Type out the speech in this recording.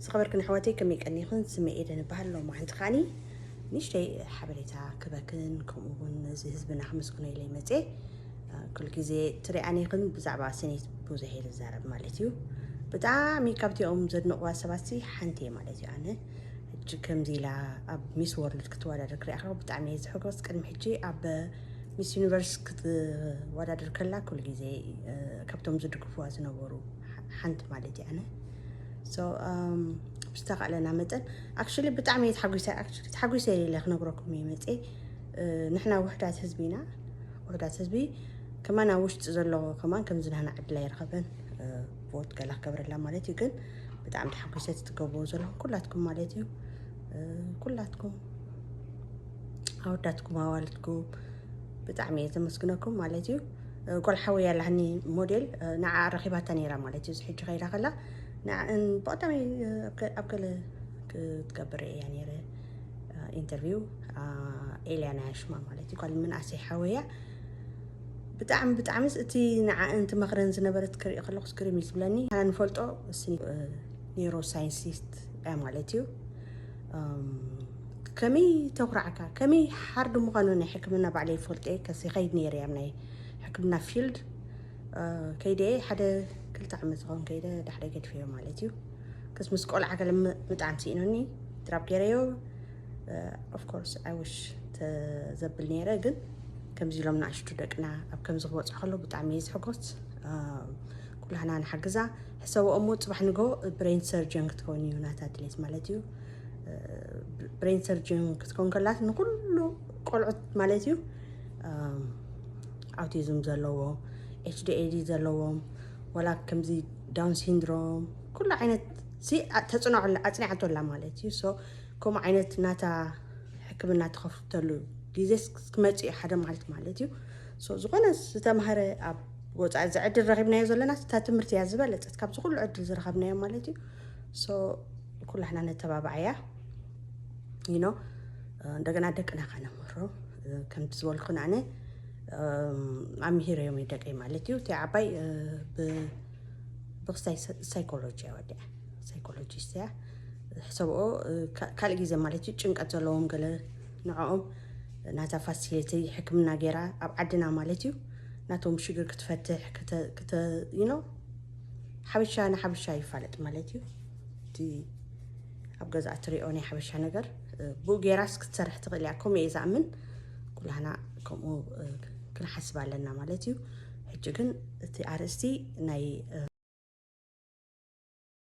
ዝኸበርክን ኣሕዋተይ፣ ከመይ ቀኒኽን? ስመ ኤደን እበሃል። ሎማዓንቲ ከዓኒ ንእሽተይ ሓበሬታ ክበክን፣ ከምኡ እውን ነዚ ህዝብና ክምስግኖ ኢለ ይመፅእ። ኩሉ ግዜ ትሪኣኒ ይኽን ብዛዕባ ስኒት ብዙሕ እየ ዝዛረብ ማለት እዩ። ብጣዕሚ ካብቲኦም ዘድንቕዋ ሰባት ሲ ሓንቲ እየ ማለት እዩ። ኣነ ሕጂ ከምዚ ኢላ ኣብ ሚስ ወርልድ ክትወዳደር ክሪኣ ከለኹ ብጣዕሚ እየ ዝሕጎስ። ቅድሚ ሕጂ ኣብ ሚስ ዩኒቨርስ ክትወዳደር ከላ ኩሉ ግዜ ካብቶም ዝድግፍዋ ዝነበሩ ሓንቲ ማለት እየ ኣነ። ብዝተኻእለና መጠን፣ ኣክቹሊ ብጣዕሚ እየ ተሓጒሰ። ኣክቹሊ ተሓጒሰ ኢለ ክነግረኩም እየ መፅእ። ንሕና ውሕዳት ህዝቢ ኢና። ውሕዳት ህዝቢ ከማን ኣብ ውሽጢ ዘሎ ከማን ከምዚ ናህና ዕድል ኣይረኸበን። ቮት ገላ ክገብረላ ማለት እዩ። ግን ብጣዕሚ ተሓጒሰ ትገብርዎ ዘለኹም ኩላትኩም ማለት እዩ። ኩላትኩም ኣወዳትኩም ኣዋልድኩም ብጣዕሚ እየ ዘመስግነኩም ማለት እዩ። ጓል ሓወይ ኣላኒ ሞዴል፣ ንዓ ረኺባታ ነይራ ማለት እዩ። ሕጂ ከይዳ ከላ ንዓን ብቐዳሚ ኣብ ገለ ክትገብር እያ ነይረ ኢንተርቪው። ኤልያና ሽማ ማለት እዩ። ጓል ምንኣሰይ ሓወያ ብጣዕሚ ብጣዕሚ እቲ ንዓን ትመኽረን ዝነበረት ክርኢ ከለኩ ስክሪም እዩ ዝብለኒ። ኣና ንፈልጦ ኒሮ ሳይንሲስት እያ ማለት እዩ። ከመይ ተኩራዕካ፣ ከመይ ሓርድ ምዃኑ ናይ ሕክምና ባዕለይ ይፈልጦ እየ። ከስ ይኸይድ ነይረ ኣብ ናይ ሕክምና ፊልድ ከይደ ሓደ ክልተ ዓመት ዝኸውን ከይደ ዳሕደ ገድፈዮ ማለት እዩ። ከስ ምስ ቆልዓ ገለ ምጣዕም ስኢኑኒ ድራብ ገይረዮ። ኦፍኮርስ ኣይ ዊሽ ተዘብል ነይረ፣ ግን ከምዚ ኢሎም ንኣሽቱ ደቅና ኣብ ከምዚ ክበፅሑ ከለዉ ብጣዕሚ እየ ዝሕጎስ። ኩላህና ንሓግዛ። ሕሰብኦ እሞ ፅባሕ ንጎ ብሬን ሰርጀን ክትከውን እዩ ናታ ድሌት ማለት እዩ። ብሬን ሰርጀን ክትከውን ከላት ንኩሉ ቆልዑት ማለት እዩ፣ ኣውቲዝም ዘለዎ፣ ኤች ዲ ኤ ዲ ዘለዎም፣ ወላ ከምዚ ዳውን ሲንድሮም ኩሉ ዓይነት ተፅናዕላ ኣፅኒዓቶላ ማለት እዩ። ከምኡ ዓይነት ናታ ሕክምና ትኸፍተሉ ግዜ ክመፅእ እዩ ሓደ ማለት ማለት እዩ። ዝኾነ ዝተማህረ ኣብ ወፃኢ ዝዕድል ረኺብናዮ ዘለና እታ ትምህርቲ እያ ዝበለፀት ካብዚ ኩሉ ዕድል ዝረኸብናዮ ማለት እዩ። ኩላህና ነተባባዓያ ይኖ እንደገና ደቅና ከነምህሮ። ከምቲ ዝበልኩን ኣነ ኣምሂረዮም ደቀይ ማለት እዩ። እቲ ዓባይ ብክስታይ ሳይኮሎጂ እያ ወዲያ፣ ሳይኮሎጂስት እያ። ሕሰብኦ ካልእ ግዜ ማለት እዩ ጭንቀት ዘለዎም ገለ ንዕኦም ናታ ፋሲሊቲ ሕክምና ገይራ ኣብ ዓድና ማለት እዩ ናቶም ሽግር ክትፈትሕ ይኖ ሓበሻ ንሓበሻ ይፋለጥ ማለት እዩ። እቲ ኣብ ገዛ እትሪኦ ናይ ሓበሻ ነገር ብኡ ገይራስ ክትሰርሕ ትኽእል እያ። ከምኡ እየ ዝኣምን። ኩላህና ከምኡ ክንሓስብ ኣለና ማለት እዩ። ሕጂ ግን እቲ ኣርእስቲ ናይ